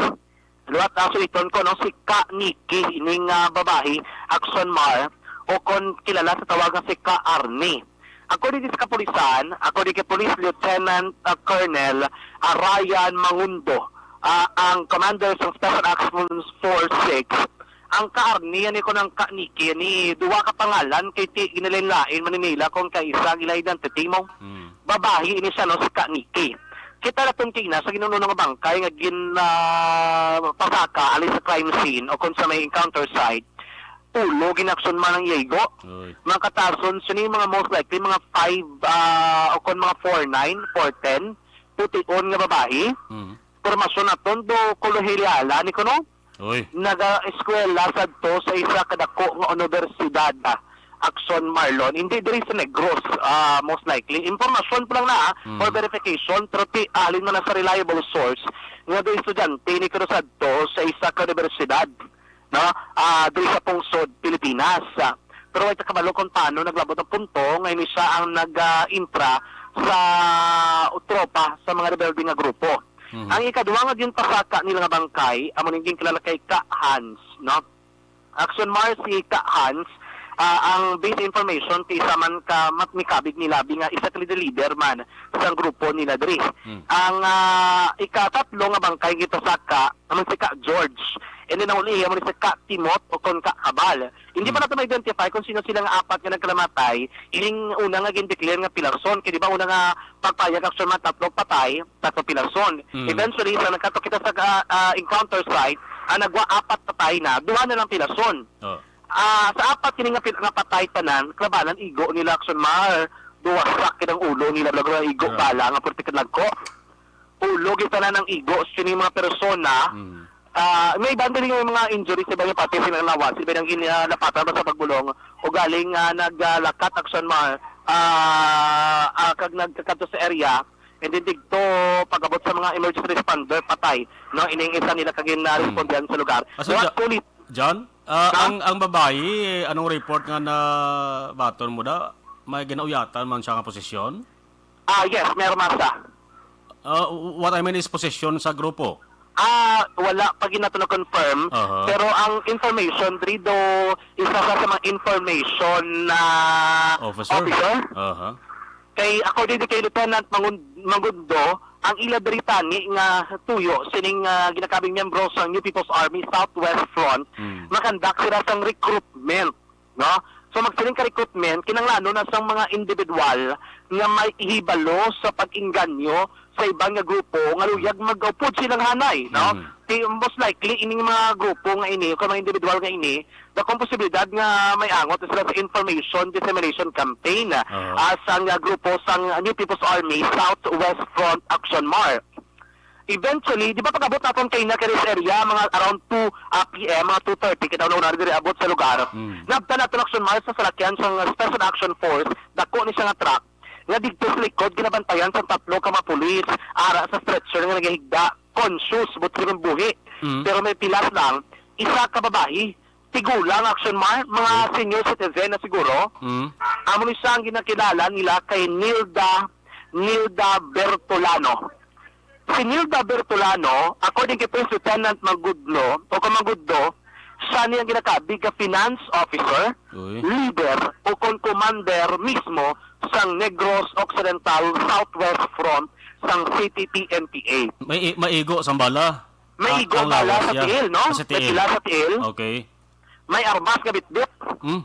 Luwat, ah, suliton ko, no, si Ka Nikki, ining, ah, babayi, Action Mar, o kon kilala sa tawag nga si Ka Arnie. According sa kapulisan, according kay Police Lieutenant, ah, Colonel, ah, Ryan Mangundo, ah, ang commander sa Special Action Force six, ang Ka Arnie, ani ko ng Ka Nikki, ni duwa ka pangalan kay ti ginalain-lain man nila kung kaisa ang ila identity mo. Mm. Babayi ini siya, no, si Ka Nikki. Kita naton kina sa ginununo nga bangkay nga gin, ah, pasaka ali sa crime scene o kung sa may encounter site, ulo ginaksyon man ang iya igo. Oy. Mga katason, sini mga most likely, mga five, ah, o kon mga four nine, four ten, pution nga babayi. Mm. Pormasyon naton do kolehiyala ni kuno. Oy. Naga-eskwela sadto sa isa ka dako nga unibersidad, ah, Action Marlon. Hindi diri sa Negros, ah, most likely. Impormasyon pa lang na, ah, Mm. for verification, pero ti, halin man na sa reliable source, nga do estudyante ni kuno sadto sa isa ka unibersidad, no? Ah, diri sa pungsod, Pilipinas. Ah, pero way ta kabalo kung paano naglabot ang punto nga ini siya ang nag-intra sa tropa sa mga rebelde nga grupo. Mhm. Ang ikaduha nga ginpasaka nila nga bangkay, amo ning ginkilala kay Ka Hans, no? Action Mar, si Ka Hans, ah, ang base information ti isa man ka mat-, mikabig ni labi nga isa ka leader man sang grupo nila diri. Hmm. Ang, ah, ikatatlo nga bangkay gipasaka naman si Ka George. And then ang uli, amo ni si Ka Timot o kon Ka Kabal. Hindi Hmm. pa nato ma-identify kung sino sila nga apat nga nagkalamatay. Ining una nga gindeclare nga pilason, kay di ba una nga pagpayag, Action Mar, tatlo patay, tatlo pilason. Mm. Eventually, sa nagkato kita sa, ah, ah, encounter site, ang nagwa apat patay na, duha na lang pilason. Oh. Ah, sa apat kini nga pil-, nga patay tanan, kalabanan igo nila, Action Mar, duwa sak ang ulo nila, balago nga igo, Grabe. bala nga purti kadagko. Ulo gitanan ang igo sa kini mga persona. Mm. Ah, may iban din yung mga injuries sa iba yung pati sila lawas, iba yung gin-, ah, napatan pa sa pagbulong o galing, ah, naglakat, Action Mar, ah, ah, kag nagkakadto sa area, and then digto pag-abot sa mga emergency responder, patay, no, ining isa nila kagin na Hmm. respondihan sa lugar. Asa What dya-, sulit? John? Ah, Ha? ang, ang babayi, anong report nga na baton mo da? May ginauyatan man siya nga posisyon? Ah, yes, may armasa. Ah, w-, what I mean is posisyon sa grupo. Ah, wala pa gid nato na-confirm, Aha. pero ang information diri do isa sa, sa mga information na Officer? officer. Aha. Kay according kay Lieutenant Mangun-, Mangundo, ang ila diri tani nga tuyo sining, ah, ginakabing miyembro sa New People's Army Southwest Front, Mm. makandak sila sang recruitment. No? So, magsiling ka recruitment, kinahanglanon na sang mga individual nga may hibalo sa pag-inganyo sa iban nga grupo nga luyag mag-upod silang hanay, no? Mhm. Ti-, most likely, ining mga grupo nga ini, o mga individual nga ini, dakong posibilidad nga may angot sila sa information dissemination campaign, Aha. ah, sang, ah, grupo sang New People's Army Southwest Front Action Mar. Eventually, di ba pag-abot naton kay na kay this area, mga around two, ah, P M, mga two thirty, kita una-una diri abot sa lugar. Mm. Nabtan naton Action Mar sa salakyan sang Special Action Force, dako ni siya nga truck, nga digto sa likod, ginabantayan sa tatlo ka mga pulis, ara sa stretcher nga nagahigda, conscious, but sa buhi. Mm. Pero may pilas lang, isa ka babayi, tigulang Action Mar, mga Mm. senior citizen na siguro. Mm. Amo ni siya ang ginakilala nila kay Nilda, Nilda Bertolano. Si Nilda Bertolano, according kay Police Lieutenant Magudlo, o kay Magudlo, siya ni ang ginakabig nga finance officer, Uy. leader, o kon commander mismo sang Negros Occidental Southwest Front sang City P N P A. May i-, maigo sang bala. May Ah, igo ang bala lawas sa niya. tiil, no? Ah, sa May tiil. pila sa tiil. Okay. May armas nga bitbit. Hmm?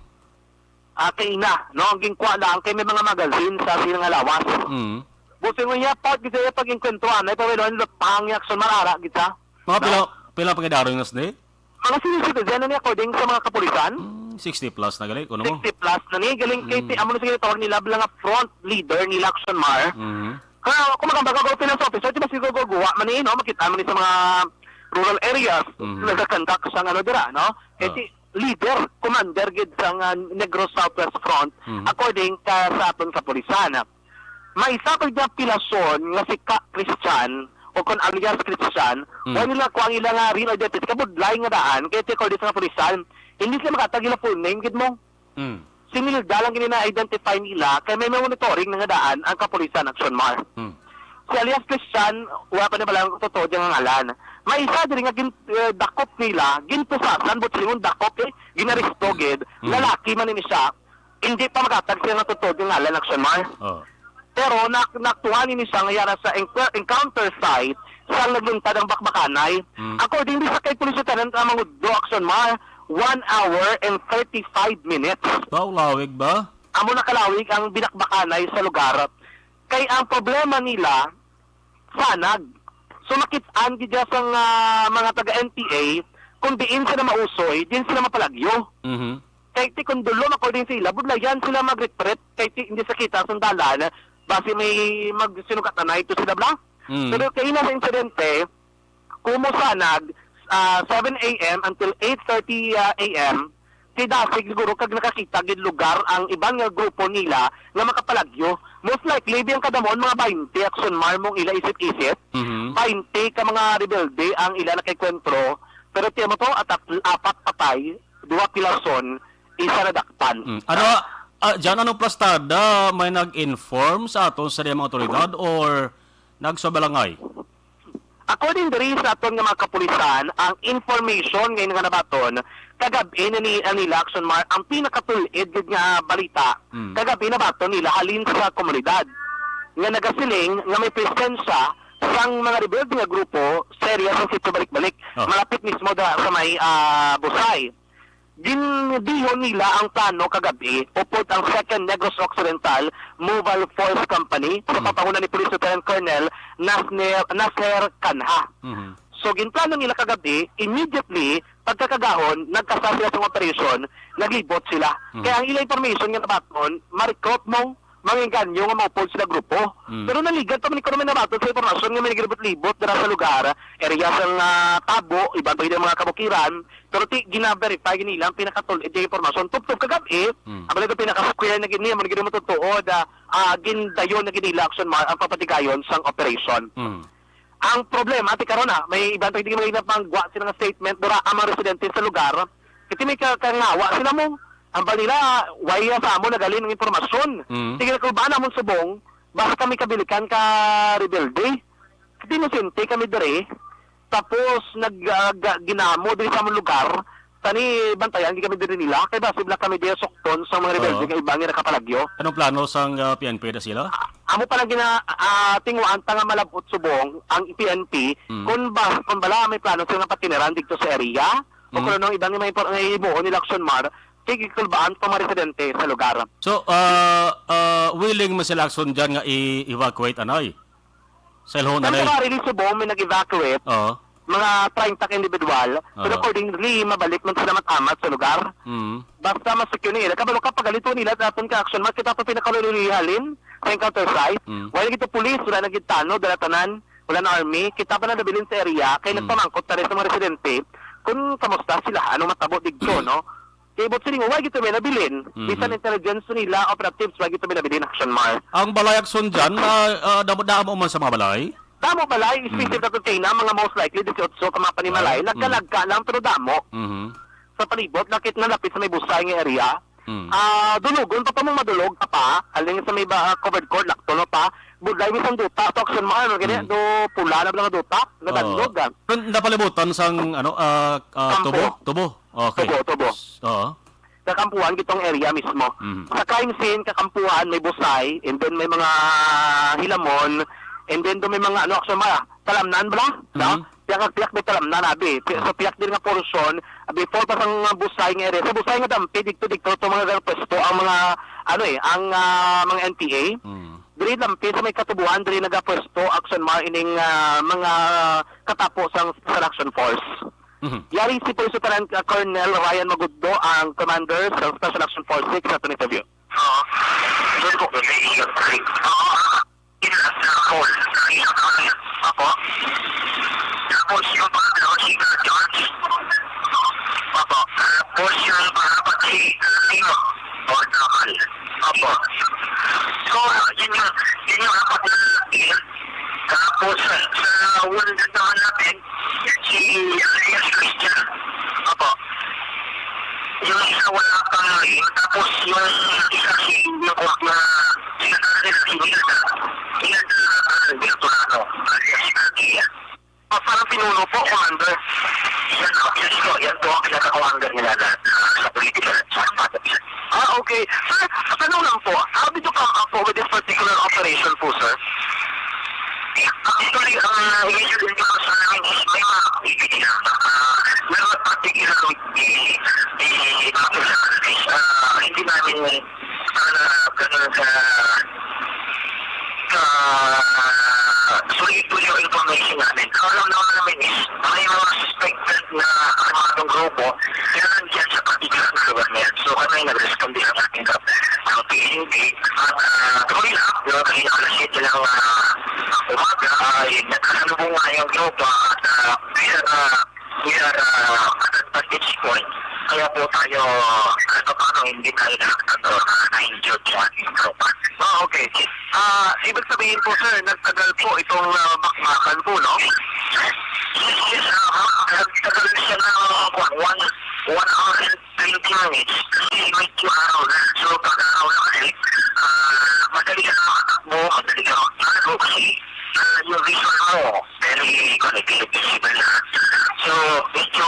Ah, kay ina, no? Ang gingkuha lang kay may mga magazine sa sila nga lawas. Mm. Buti mo niya, part gid sa iya pag-engkwentro, anay, pero wala nila pahangyak sa marara, gid sa. Mga No? pila, pila pa gid araw nga sini? Mga senior citizen, ano niya, according sa mga kapulisan? Mm, sixty plus na gali, kuno mo? Sixty plus na ni, galing kay Mm. ti-, amo na sige tawag nila, bilang nga front leader ni Action Mar. Mhm. Kaya kung magambag ako, finance officer, di ba siguro guwa man ni, no? Makita man ni sa mga rural areas, Mhm. nagkakandak sa ano dira, no? Kay Ah. ti-, leader, commander gid sa nga Negros Southwest Front, Mhm. according ka sa aton kapulisan. May isa pa dyan pilason nga si Ka Christian, o kon alias Christian, Mm. wala nila kuha ang ila nga real identity, kabudlay nga daan, kaya ti according sa kapulisan, hindi sila makatag ila full name gid mo. Mm. Si Nilda lang gini na-identify nila, kay may monitoring na nga daan ang kapulisan, Action Mar. Mm. Si alias Christian, wala pa na pala ang totoo dyan nga ngalan. May isa diri nga gin-, eh, dakop nila, ginpusasan, but silingon dakop, eh, ginaresto gid. Mm. Lalaki man ini siya, hindi pa maghatag siya nga totoo nga ngalan, Action Mar. Oh. Pero nak-, naktuhan ini siya nga yara sa enc-, encounter site sa nagluntad ang bakbakanay. Mm. According sa kay Police Lieutenant Amang Uddo, Action Mar, one hour and thirty-five minutes. Ba, ulawig ba? Amo na kalawig ang binakbakanay sa lugar. Kay ang problema nila, sanag. So, makit-an gid dyan sang, ah, mga taga N P A, kung diin sila mausoy, diin sila mapalagyo. Mhm. Kay ti kung dulom, according sa ila, budlayan sila mag-retreat, kay ti, hindi sa kita sang dalan, basi may magsinugatanay to sila, bla? Mm. Pero kay ina sa insidente, kumo sanag, ah, seven A M until eight thirty, ah, A M, ti dasig siguro kag nakakita gid lugar ang iban nga grupo nila nga makapalagyo. Most likely, biyang kadamon, mga baynte, Action Mar, mong ila isip-isip. Mhm. Baynte ka mga rebelde ang ila nakaikwentro. Pero tiyan mo to, atat-, apat patay, duha pilason, isa nadakpan. Mm. Ano, ah, dyan, anong plastada may nag-inform sa aton sa mga otoridad or nagsubalangay? According diri sa aton nga mga kapulisan, ang information nga ina nga nabaton kagab-i ni, ni Action Mar, ang pinakatul-id gid nga balita. Mm. Kagab-i nabaton nila halin sa komunidad nga nagasiling nga may presensya sang mga rebelde nga grupo sa area sa Sitio Balik-Balik, Oh. malapit mismo da sa may, ah, Busay. Gindiyon nila ang plano kagab-i upod ang Second Negros Occidental Mobile Force Company sa Mm. papangunan ni Police Lieutenant Colonel Nasner, Nasser Canha. Mhm. So, ginplano nila kagab-i, immediately, pagkakagahon, nagkasa sila sa operation, naglibot sila. Mhm. Kaya ang ilang information nga nabaton, ma-recruit mo, manginganyo nga maupod sila grupo. Mm. Pero naligad pa man ni kuno may nabaton sa impormasyon nga may naglibot-libot dira sa lugar, area sang, ah, Tabo, iban pa gid ang mga kabukiran, pero ti, gina-verify gid nila ang pinakatul-id nga impormasyon. Tubtob kagab-i, Mm. ang pinaka-square na gid niya, man gid mo tutuod, ah, ah, gindayon na gid nila, Action Mar, ang papatigayon sang operation. Mm. Ang problema, ti karon, ah, may iban pa gid nga mga pangwa sila nga statement, dura ang mga residente sa lugar, kay ti may ka-, kangawa sila mo. Ang ba nila, why sa amo nagalin ang impormasyon? Mm. Sige, kung ba namon subong, basta kami kabilikan ka rebelde. Kay ti inosente kami diri. Tapos, nag, ah, ga-, ginamo diri sa among lugar. Tani, bantayan gid kami diri nila. Kay basi bala kami diri sukton sa mga rebelde Oo. nga iba nga nakapalagyo. Anong plano sang, ah, P N P da sila? Ah, amo pa lang gina-, ah, tinguhaan ta nga malab-ot subong ang P N P Mm. kung ba, kung bala may plano sila nga patiniran dito sa area o Mm. kung ano ang ibang may, may himuon nila, Action Mar, kay gikulbaan pa mga residente sa lugar. So, ah, ah, willing man sila, Action, dyan nga i-evacuate, anay? Sa ilhon, anay? Temporarily, subong may nag-evacuate, Oo. mga treinta ka individual, pero Oo. accordingly, mabalik man sila matamat sa lugar. Mm. Basta mas secure nila. Kabalo ka, pagaliton nila sa aton ka, Action Mar, kita pa pinakalululi halin sa encounter site. Mm. Wala gid to pulis, wala na gid tanod, wala tanan, wala na army. Kita pa na nabilin sa area, kay Mm. nagpamangkot ta rin sa mga residente kung kamusta sila, anong matabo digto, no? Kay buot siling, wala gid to may nabilin. Mhm. Bisan intelligence nila, operatives, wala gid to may nabilin, Action Mar. Ang balay, Action, dyan, ah, ah, damo-damo man sa mga balay? Damo balay, Mm. especially sa Totena, mga most likely, dieciocho ka mga panimalay. Ah, mm. Nagkalagka lang, pero damo. Mhm. Sa palibot, nakit na lapit sa may Busay nga area. Mm. Ah, dulugon pa pa mo madulog ka pa, aling sa may ba, covered court, lakto na pa. Budlay, bisan duta, to, Action Mar, gani, Mm. do pula na lang duta, nadagdog, Oo. ah. Pero napalibutan sang, ano, ah, ah, Kampo. Tubo? Tubo? Okay. Tubo, Tubo. Oo. Kakampuhan gitong area mismo. Mhm. Sa crime scene, kakampuhan, may Busay, and then may mga hilamon, and then do may mga, ano, Action Mar, talamnan bala, no? Mhm. Piyak, piyak may talamnan, abi. Pi-, Mhm. sa piyak din nga portion, before pa sang Busay nga area. Sa Busay nga dampi, dito, dito, to mga pwesto, ang mga, ano eh, ang, ah, mga N P A. Mhm. Diri dampi sa may katubuan, diri nagapwesto, Action Mar, ining, ah, mga katapo sang Special Action Force. Mhm. Yari si Police Lieutenant, uh, Colonel Ryan Maguddo ang commander sa Special Action Force six sa aton interview. Oo. Doon po kami. Oo. Apo. Tapos yung pangatlo, si George. Apo. Tapos yung pangapat, si Tino. O, Damal. Apo. So, yun yung, yun yung apat na team. Tapos, sa, sa wounded naman natin, si Elias Christian. Apo. Yung isa wala pang name. Tapos, yung isa si, yung na, si Daniel Pineda. Pineda, ah, Bertolano, alias Ate. Ah, parang Nuno po, Commander. Yan po, yan po, yan po ang pinakakuha ang ganyan na, ah, sa political at sa politics. Ah, okay. Sir, tanong lang po, how did you come up po with this particular operation po, sir? Actually, ang initial indication namin is may mga activity lang. Ah, may mga particular with the, the mga personalities. Ah, hindi namin, ah, ganun ka, ka solid po yung information namin. Ang alam lang namin is may mga suspected na armadong grupo na nandyan sa particular na lugar na yan. So, kami nag-responde ang ating kap-, ang P N P. At, ah, tuloy lang, no, kanina alas siyete ng, ah, umaga ay nagkasalubong na yung grupo at, ah, we are, ah, we are, ah, at advantage point. Kaya po tayo, kahit pa paano, hindi tayo nasaktan o na-injured sa ating grupo. Ah, okay. Ah, ibig sabihin po, sir, nagtagal po itong, ah, bakbakan po, no? Yes, yes, ah, ah, nagtagal siya ng, ah, one, one hour and twenty minutes. Kasi medyo araw na. So, pag araw na kasi, ah, madali ka na makatakbo, madali ka makatakbo kasi, ah, yung visual mo, very, ano, very visible na. So, medyo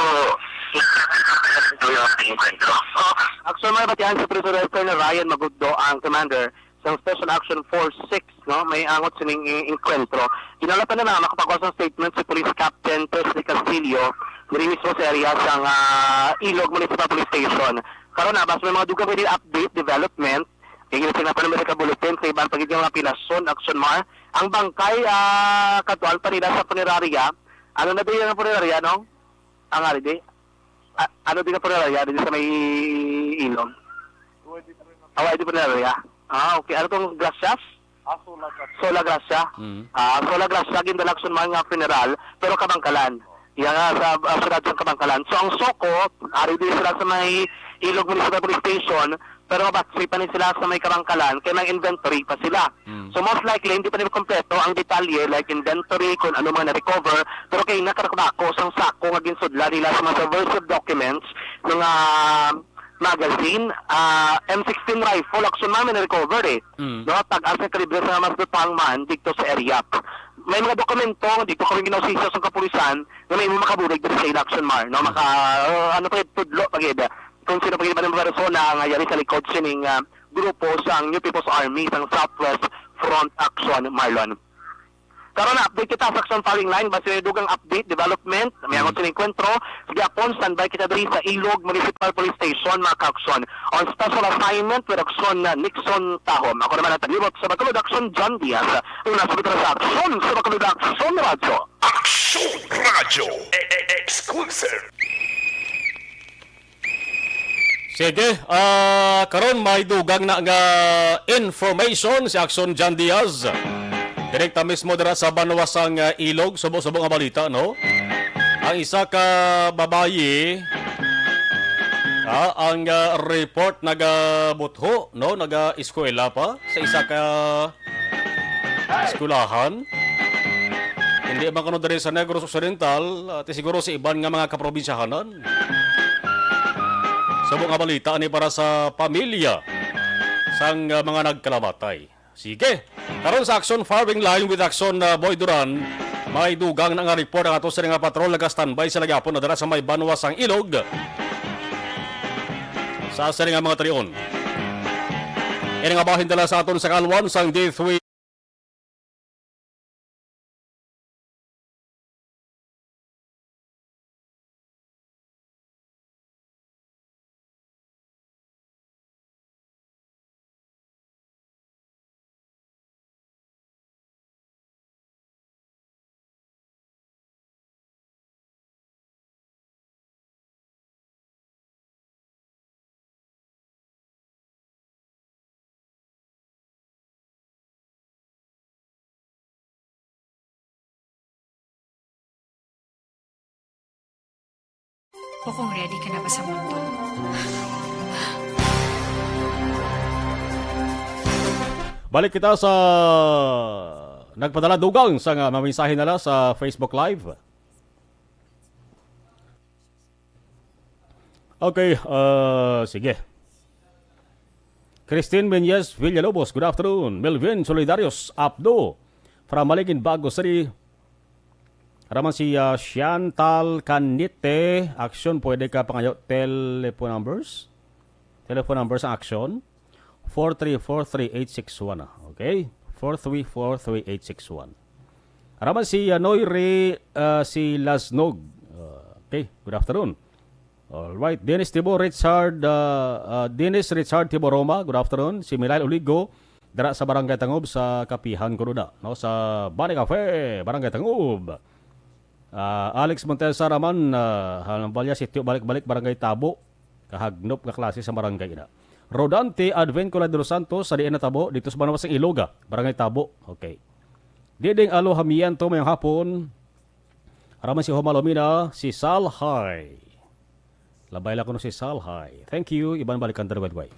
nakakatagal po yung ating kwento. Oh, Action, mga batihan sa Prison Director na Ryan Maguddo, ang commander sang Special Action Force six, no, may angot sining i-, engkwentro. Ginalapan na nga makapagawa sang statement si Police Captain Presley Castillo diri mismo sa area sang, ah, Ilog Municipal Police Station. Karon na, basta may mga dugang pwede update, development, kay ginasin na pa naman sa bulletin sa iban pa gid nga mga pilason, Action Mar. Ang bangkay, ah, katuan pa nila sa punerarya. Ano na ba yung punerarya, no? Ang ari di? A-, ano di nga punerarya? Di sa may Ilog? Awa, di punerarya. Ah, okay. Ano tong Gracias? Ah, Sola Gracia. Sola Gracia. Mm. Ah, Sola Gracia, gindala sa mga funeral, pero Kabangkalan. Iya nga sa, ah, siyudad sa Kabangkalan. So, ang SOCO, ari di sila sa may Ilog Municipal Police Station, pero mabatsi pa ni sila sa may Kabangkalan, kay may inventory pa sila. Mm. So, most likely, hindi pa nila kompleto ang detalye, like inventory, kung ano mga na-recover, pero kay nakarakdako sang sako nga ginsudla nila sa mga subversive documents, mga magazine, ah, M sixteen rifle, Action Mar, may na-recover eh. Mm. No, tag-as nga kalibre sa mas butang man dito sa area. May mga dokumento nga dito kami ginausisa sa kapulisan nga may makabulig dito sa ila, Action Mar, no? Mm. Maka, uh, ano pa yun, tudlo pa gid kung sino pa gid man ang mga persona nga yari sa likod sining, ah, grupo sang New People's Army sang Southwest Front, Action Marlon. Karon na update kita sa Action Firing Line, basta may dugang update, development, may Mm. angot sa enkwentro. Sige, Apon, standby kita diri sa Ilog Municipal Police Station, mga ka-action. On special assignment with Action, uh, Nixon Tahom. Ako naman ang taglibot sa Bacolod Action, John Diaz. Una sa bitra sa Action, sa Bacolod Action Radyo. Action Radyo. E-, e-, exclusive. Sige, ah, karon may dugang na nga information si Action John Diaz. Direkta mismo dira sa banwa sang, ah, Ilog, subo-subo nga balita, no? Ang isa ka babayi, ah, ang, ah, report nagabutho, no? Naga-eskwela pa sa isa ka eskwelahan. Hindi man kuno diri sa Negros Occidental, ati siguro sa iban nga mga kaprobinsyahanan. Subo nga balita ni para sa pamilya sang, uh, mga nagkalamatay. Sige. Karon sa Action Firing Line with Action, uh, Boy Duran, may dugang na nga report ang ato sila nga patrol, naga-standby sila gyapon na dira sa may banwa sang Ilog. Sa sila nga mga talion. Ini nga bahin dala sa aton sa kalwan sang D three. O kung ready ka na ba sa mundo? Balik kita sa nagpadala dugang sa nga mga mensahe nila sa Facebook Live. Okay, uh, sige. Christine Menyes Villalobos, good afternoon. Melvin Solidarios Abdo from Maligin, Bago City. Raman si, ah, Chantal Canite, Aksyon, pwede ka pangayo telephone numbers? Telephone numbers ang Aksyon, four three four three eight six one. Okay? Four three four three eight six one. Raman si, ah, Noiri, ah, si Lasnog. Ah, okay, good afternoon. All right, Dennis Tibo Richard, ah, ah, Dennis Richard Tibo Roma, good afternoon. Si Milail Oligo, dira sa Barangay Tangob sa Kapihan, Kunuda, no? Sa Bani Cafe, Barangay Tangob. Ah, Alex Montesa Raman, ah, Halambal niya, Sitio Balik-Balik, Barangay Tabo. Kahagnop nga klase sa barangay ina. Rodante Advent Colay de los Santos, sa diin natabo, dito sa Banwa sang Iloga, Barangay Tabo. Okay. Diding Alo Hamiento, mayong hapon. Raman si Homalomina, si Salhay. Labay lang kuno si Salhay. Thank you, Iban Balikan Darwedway.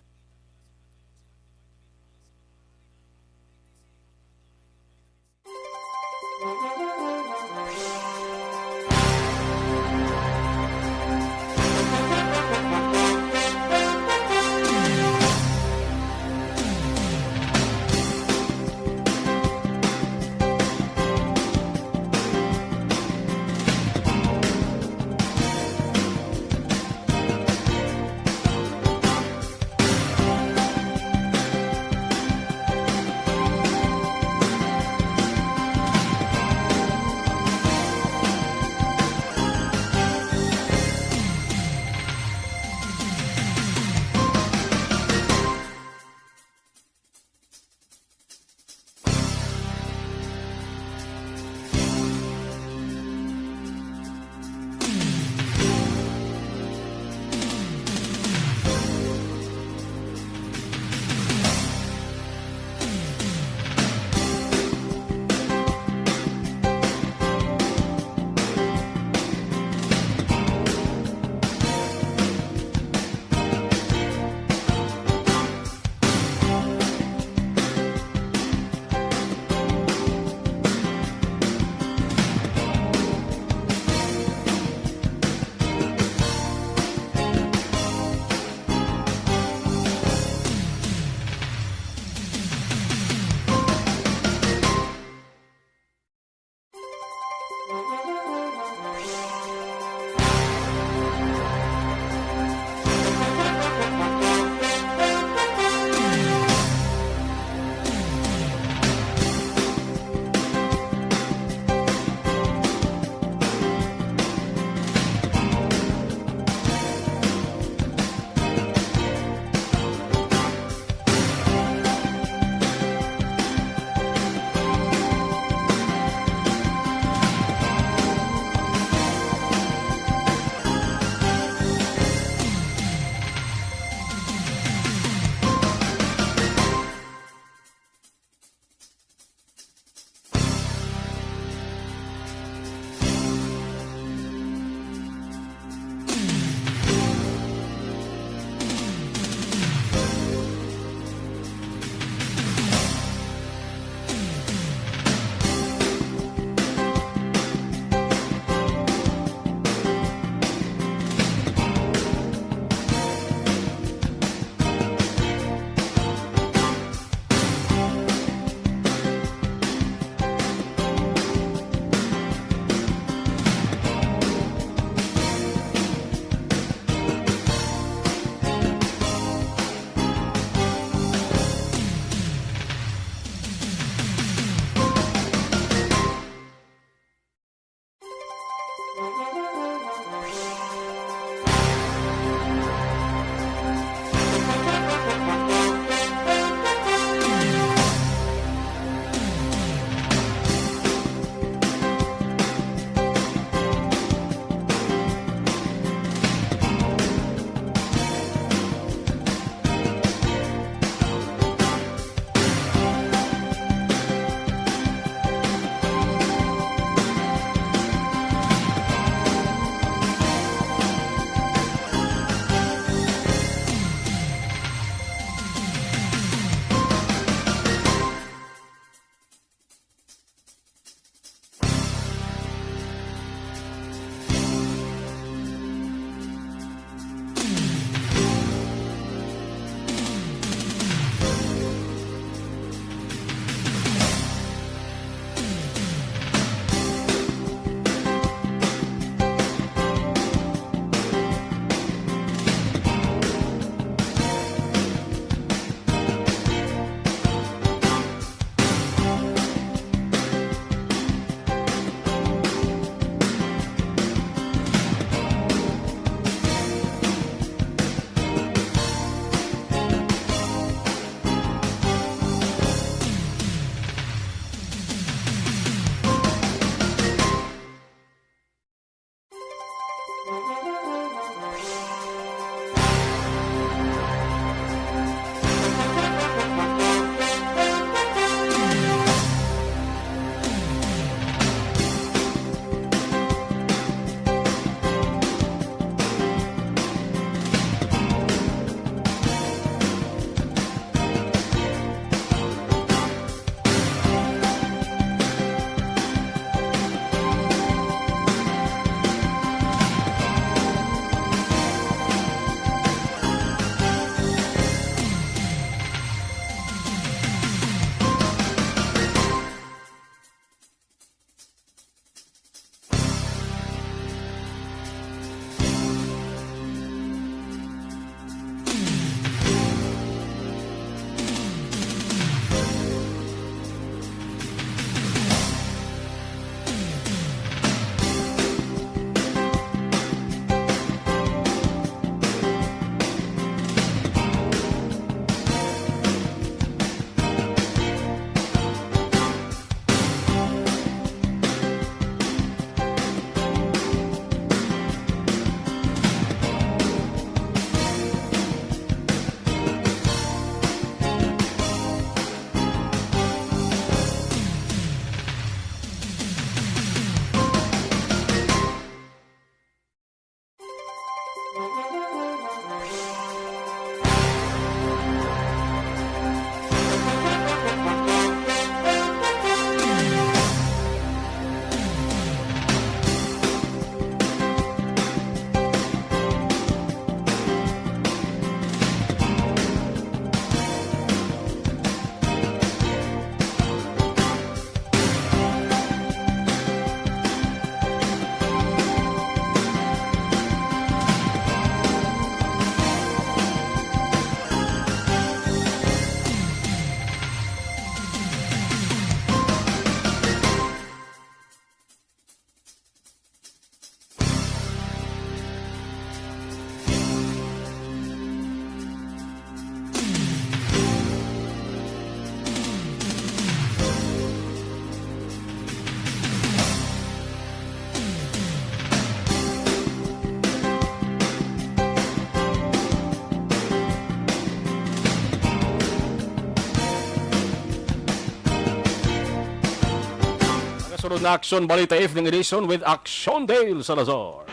Sunod na Aksyon Balita Evening Edition with Aksyon Dale Salazar.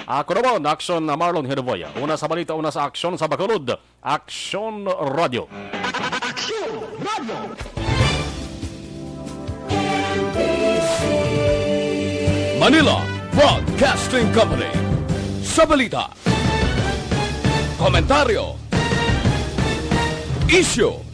Ako naman, Aksyon Marlon Hiruboya. Una sa balita, una sa aksyon sa Bacolod, Aksyon Radio. Aksyon Radio. Manila Broadcasting Company. Sa balita, komentaryo, isyu,